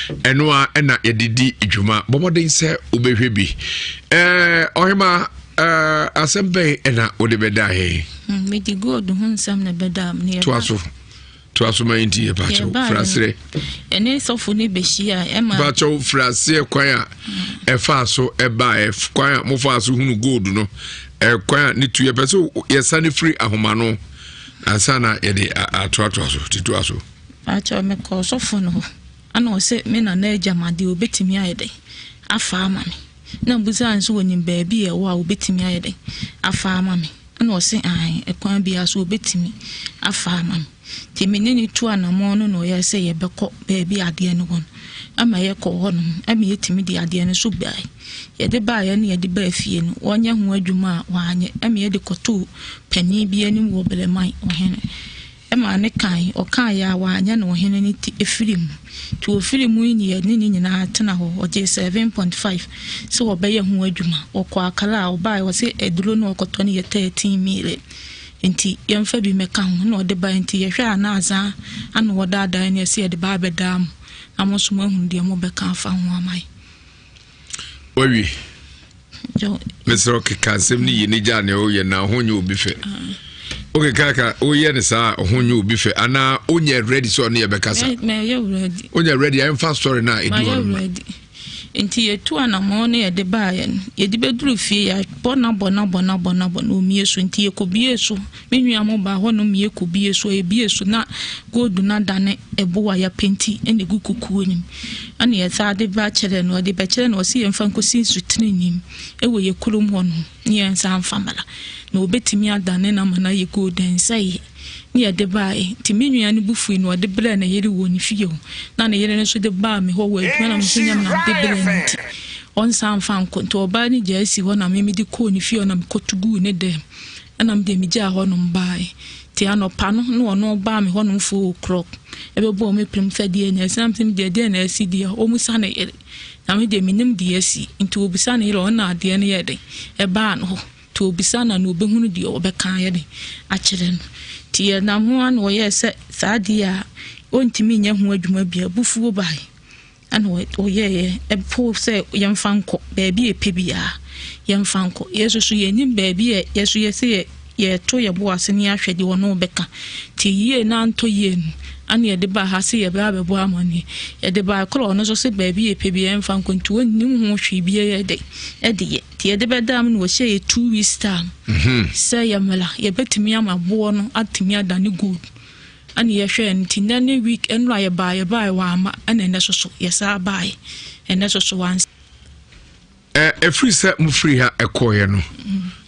Ɛno a ɛna yɛde di dwuma. Bɔ mmɔden sɛ wobɛhwɛ bi. Ɔhema, asɛm bɛn ɛna wode bɛda yɛn? Mede gold ho nsɛm na ɛbɛda m. Toa so, toa so ma yɛnti yɛ paakyɛw. Firaserɛ. Ɛne sɔfo no bɛhyia ɛma. Paakyɛw, firaseɛ kwan a ɛfaa so ɛbaa, kwan a mofaa so hunu gold no, ɛkwan a ne tu, yɛpɛ sɛ yɛsane firi ahoma no ansa na yɛde atoatoa so, titoa so. Paakyɛw, mekɔɔ sɔfo no hɔ ana ɔsɛ me nana agyamadeɛ obɛtumi ayɛ dɛn afa ama me, na mbusa nso wɔnim baabi a ɛwɔ a obɛtumi ayɛ dɛn afa ama me, ɛna ɔse ae, ɛkwan biara so obɛtumi afa ama me. Nti me ne ne tu anammɔn no na ɔyɛ sɛ yɛbɛkɔ baabi adeɛ no wɔ no, ama yɛkɔ hɔ nom, ama yɛtumi de adeɛ no so bae. Yɛde baeɛ no, yɛde baa fie no, wɔnyɛ ho adwuma a wɔanyɛ, ama yɛde kɔtoo panin bi anim wɔ Bɛlɛman ɔhene ɛma ne kan ɔkaeɛ a wanyɛ no, ɔhene no ti ɛfiri mu. Nti ɔfiri mu yi ne yɛne ne nyinaa tena hɔ. Ɔgye 7.5 sɛ wɔbɛyɛ ho adwuma. Ɔkɔ akala a ɔbaeɛ, ɔsɛ aduro no ɔkɔtɔ no yɛ 13 million, nti yɛmfa bi mɛka ho na ɔde baeɛ. Nti yɛhwɛ a na azaa ana wɔdaadaa ne ɛsɛ yɛde ba abɛdaa mu na mo nso moahunu deɛ mobɛka afa ho ama yɛ. Wawie? Mesrɛ wo, keka asɛm no yie ne gya nea woyɛ na ho nyɛ obi fɛ. Wokeka ka woyɛ no saa a, ho nyɛ obi fɛ anaa wonyɛ ready sɛ ɔne yɛbɛkasa? Mɛyɛ ready. Wonyɛ ready a, ɛmfa story no a ɛdi hɔ no ma. Ready. Nti yɛtu anammɔn no, yɛde baeɛ no, yɛde bɛduru fie, yɛabɔ na bɔ na bɔ na bɔ na bɔ na ɔmie so. Nti yɛkɔbie so, me nua mo baa hɔ nom, yɛkɔbie so, yɛbie so na gold no adane ɛbo a yɛapenti ɛna ɛgu kukuo nim. Ɛna yɛsa de ba kyerɛ no, ɔde bɛkyerɛ no, ɔsi yɛmfa nkɔsi nsutene nim ɛwɔ yɛ kurom hɔ nom ne yɛnsa mfa mmara na wɔbɛtumi adane no ama no ayɛ gold nsɛeɛ. Ne yɛde baeɛ, nti me nua no bu fui na ɔde brɛɛ ne yere wɔ ne fie hɔ, na ne yere no nso de baa me hɔ wɔ adwuma, na me nso nyam na mede brɛɛ no, nti ɔnsa mfa nkɔ. Nti ɔbaa no gyaa si hɔ na me mede kɔɔ ne fie hɔ na mekɔto guu ne dɛm, ɛna mede megyaa hɔ nom baeɛ. Nti anɔpa no na ɔno baa me hɔ nom 4 o'clock ɛbɛbɔɔ me pem sɛ deɛ na asi, na mesɛ deɛ deɛ na asi deɛ, ɔmusa ne yere na me deɛ menim deɛ asi. Nti obisa ne yere, ɔno na adeɛ no yɛ den ɛbaa no hɔ, nti obisa na obɛhunu deɛ ɔbɛka ayɛ den akyerɛ no. Nti yɛnam ho a na ɔyɛɛ sɛ saa adeɛ a ɔntumi nyɛ ho adwuma bia, abufuo bae, ɛna ɔyɛeɛ ɛpo sɛ yɛmfa nkɔ baabi a ɛpɛ biara, yɛmfa nkɔ. Yɛso so yɛnim baabi a yɛso yɛsɛ yɛ yɛto yɛ bo ase ne yɛahwɛ deɛ ɔno bɛka. Nti yie na antɔ yie no, ana yɛde baa ha sɛ yɛbɛ abɛbɔ amanneɛ. Yɛde baa korɔ, ɔno nso sɛ baabi a ɛpɛ biara yɛmfa nkɔ, nti ɔnnim ho hwee biara yɛ de ɛde yɛ. Nti yɛde bɛdaa mu na wɔhyɛ yɛ 2 weeks time sɛ yɛmmra, yɛbɛtumi ama boɔ no atumi adane gold. Ɛne yɛhwɛ no, nti nnɛ ne week ɛno a yɛbaa, yɛbaa wɔ ɛna ɛnɛ soso yɛsaa baeɛ, ɛnɛ soso wansa. Ɛfiri sɛ mofiri ha ɛkɔɔeɛ no,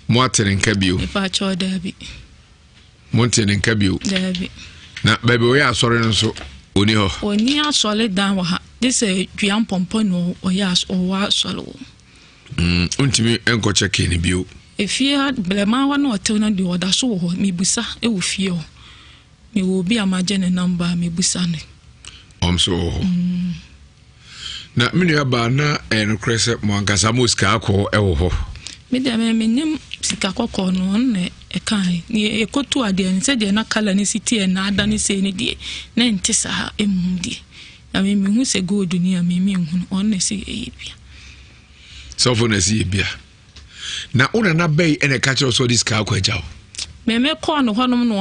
moate ne nka bio? Mepakyɛw, daabi. Monte ne nka bio? Daabi. Na baabi ɔyɛ asɔre no nso, ɔni hɔ? Ɔni asɔre dan wɔ ha de sɛ dua mpɔmpɔ na ɔyɛ ɔwɔ asɔre wɔ. Wontumi nkɔ kyɛke no bio? Efie ha blɛma hɔ na ɔtew no deɛ, ɔda so wɔ hɔ. Mebusa wɔ fie hɔ, mewɔ obi a magye ne number a mebusa no. Ɔm so wɔ hɔ. Na me nua baa, na ɛyɛ nokorɛ sɛ mo ankasa mo sika akɔ ɛwɔ hɔ? Me deɛ, me menim sika kɔkɔɔ no, ɔno na ɛkae ne yɛkɔtu adeɛ no sɛdeɛ na colour no si teɛ na ada no sei no deɛ, na ɛnte saa. Mmom deɛ na me mehu sɛ gold ni a, me menhu no, ɔno na ɛsɛ ɛyɛ bia. Sɔfo na ɛsɛ yɛ bia. Na wo nana bɛyi ɛna ɛka kyerɛ wo sɛ ɔde sika akɔ agya wo? Mɛmɛ kɔɔ no hɔnom no.